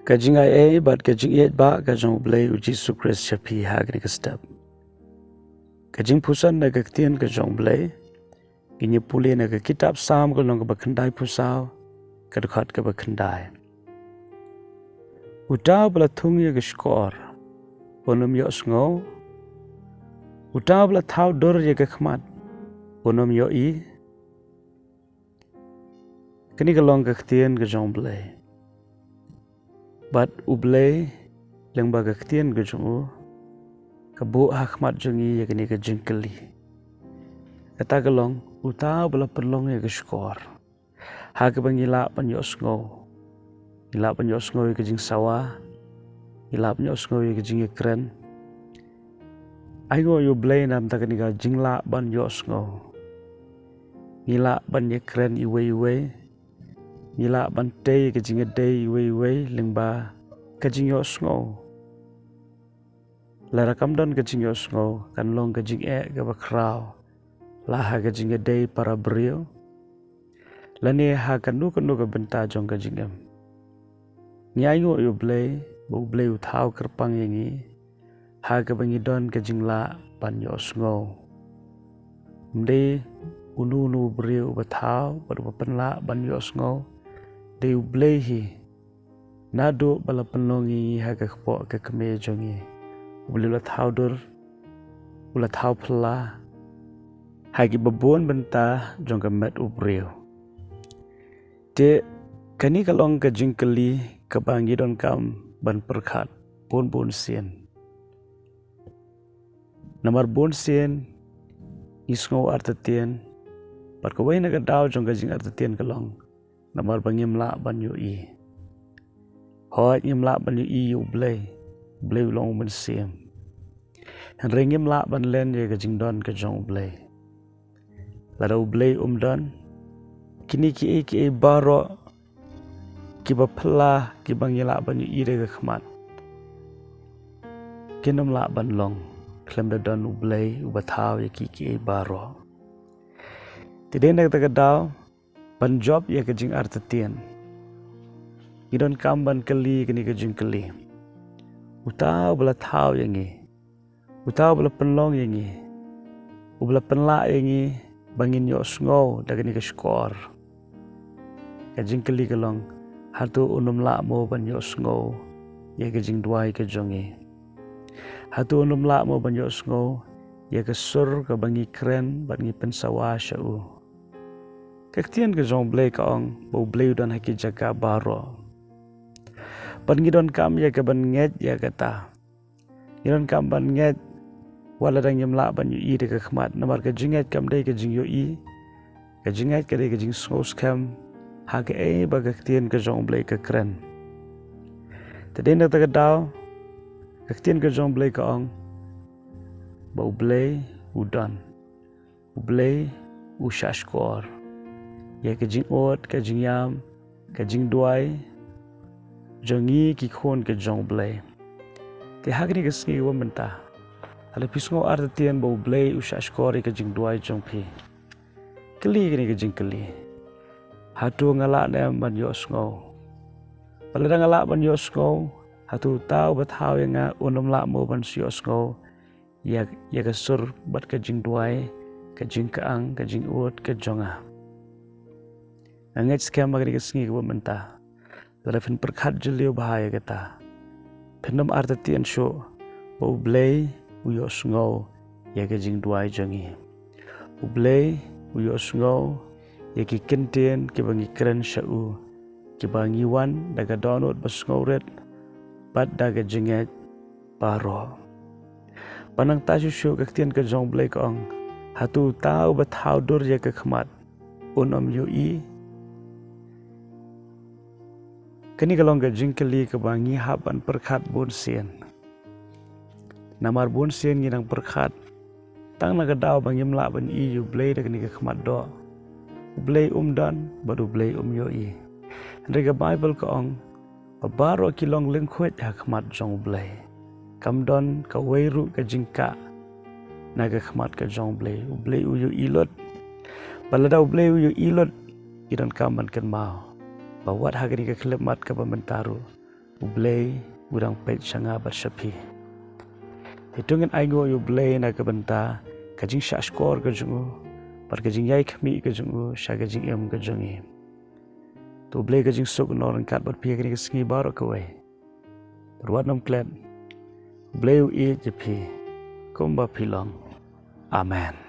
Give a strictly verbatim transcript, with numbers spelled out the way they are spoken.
Ka jingai ei bad ka jingïeit ba ka jong U Blei U Jisu Khrist sha phi ha kane ka step. Ka jingpuson na ka ktien ka jong U Blei, ngin ïa pule na ka kitab Salm ka lynnong kaba khyndai phew saw, ka dkhot kaba khyndai. Uta uba la thung ïa ka shkor, un ym ïohsngew. Uta uba la thaw dur ïa ka khmat, un ym ïohi. Kane ka long ka ktien ka jong U Blei. Bad U Blei, lyngba ka ktien ka jong u, ka buh ha khmat jong ngi ïa kane ka jingkylli. Kata ka long, uta uba la pynlong ïa ka shkor, ha kaba ngi lah ban ïohsngew. Ngi lah ban ïohsngew ïa ka jingsawa. Ngi lah ban ïohsngew ïa ka jingïakren. Ainguh ïa U Blei namar kane ka jinglah ban ïohsngew. Ngi lah ban ïakren iwei iwei. Ngi lah ban tei ïa ka jingïadei iwei iwei lyngba ka jingïohsngew. Lada kam don ka jingïohsngew, kan long ka jingeh kaba khraw, la ha ka jingïadei para briew, lane ha kano kano ka bynta jong ka jingim. Ngi ainguh ïa U Blei ba U Blei u thaw kyrpang ïa ngi, ha kaba ngi don ka jinglah ban ïohsngew. Ym dei uno uno u briew uba thaw bad uba pynlah ban ïohsngew, dei U Blei hi. Naduh ba la pynlong ïa ngi ha ka kpoh ka kmie jong ngi, U Blei u la thaw dur, u la thaw phylla ha kiba bun bynta jong ka met u briew. Te kane ka long ka jingkylli kaba ngi donkam ban pyrkhat bun bun sien. Namar bun sien ngi sngew artatien, bad kawei na ka daw jong ka jingartatien ka long namar ba ngim lah ban ïohi. Hooid, ngim lah ban ïohi ïa U Blei. U Blei u long u Mynsiem. Hynrei ngim lah ban len ïa ka jingdon ka jong U Blei. Lada U Blei um don, kine kiei kiei baroh kiba phylla, kiba ngi lah ban ïohi da ka khmat, kin ym lah ban long khlem da don U Blei uba thaw ïa ki kiei baroh. Te dei na kata ka daw, ban jop ïa ka jingartatien, ngi donkam ban kylli kane ka jingkylli: Uta uba la thaw ïa ngi, uta uba la pynlong ïa ngi, uba la pynlah ïa ngi ba ngin ïohsngew da kane ka shkor. Ka jingkylli ka long, hato un ym lah mo ban ïohsngew ïa ka jingduwai ka jong ngi? Hato un ym lah mo ban ïohsngew ïa ka sur kaba ngi kren bad ngi pynsawa sha u? Ka ktien ka jong U Blei ka ong ba U Blei u don ha ki jaka baroh. Bad ngi donkam ïa ka ban ngeit ïa kata. Ngi donkam ban ngeit wat lada ngim lah ban ïohi da ka khmat, namar ka jingngeit kam dei ka jingïohi. Ka jingngeit ka dei ka jingsngew skhem ha kaei ba ka ktien ka jong U Blei ka kren. Te dei na kata ka daw, ka ktien ka jong U Blei ka ong ba U Blei u don. U Blei u shahshkor ïa ka jingud, ka jingïam, ka jingduwai jong ngi ki khun ka jong U Blei. Te ha kane ka sngi kaba mynta, lada phi sngew artatien ba U Blei u shahshkor ïa ka jingduwai jong phi, kylli kane ka jingkylli: Hato nga lah ne em ban ïohsngew? Bad lada nga lah ban ïohsngew, hato uta uba thaw ïa nga un ym lah mo ban ïohsngew ïa, ïa ka sur bad ka jingduwai, ka jingkyang, ka jingud ka jong nga? Nga ngeit skhem ha kane ka sngi kaba mynta, lada phin pyrkhat jylliew bha ïa kata, phin ym artatien shuh ba U Blei u ïohsngew ïa ka jingduwai jong ngi. U Blei u ïohsngew ïa ki kyntien kiba ngi kren sha u, kiba ngi wan da ka dohnud ba sngewrit bad da ka jingngeit baroh. Bad nangta shuh shuh ka ktien ka jong U Blei ka ong: Hato uta uba thaw dur ïa ka khmat un ym ïohi? Kane ka long ka jingkylli kaba ngi hap ban pyrkhat bun sien. Namar bun sien ngi nang pyrkhat tang na ka daw ba ngim lah ban ïohi ïa U Blei da kane ka khmat doh. U Blei um don bad U Blei um ïohi. Hynrei ka Baibl ka ong ba baroh ki long lyngkhuid ha khmat jong U Blei. Kam don kawei ruh ka jingkah na ka khmat ka jong U Blei. U Blei u ïohi lut. Bad lada U Blei u ïohi lut, ngi donkam ban kynmaw ba wat ha kane ka khyllipmat kaba mynta ruh, U Blei u dang peit sha nga bad sha phi. Te to ngin ainguh ïa U Blei na ka bynta ka jingshahshkor ka jong u bad ka jingïai khmih ka jong u sha ka jingim ka jong ngi. To U Blei ka jingsuk un long ryngkat bad phi ha kane ka sngi baroh kawei. Ruh wat nym klet. U Blei u ïeit ïa phi kumba phi long. Amen.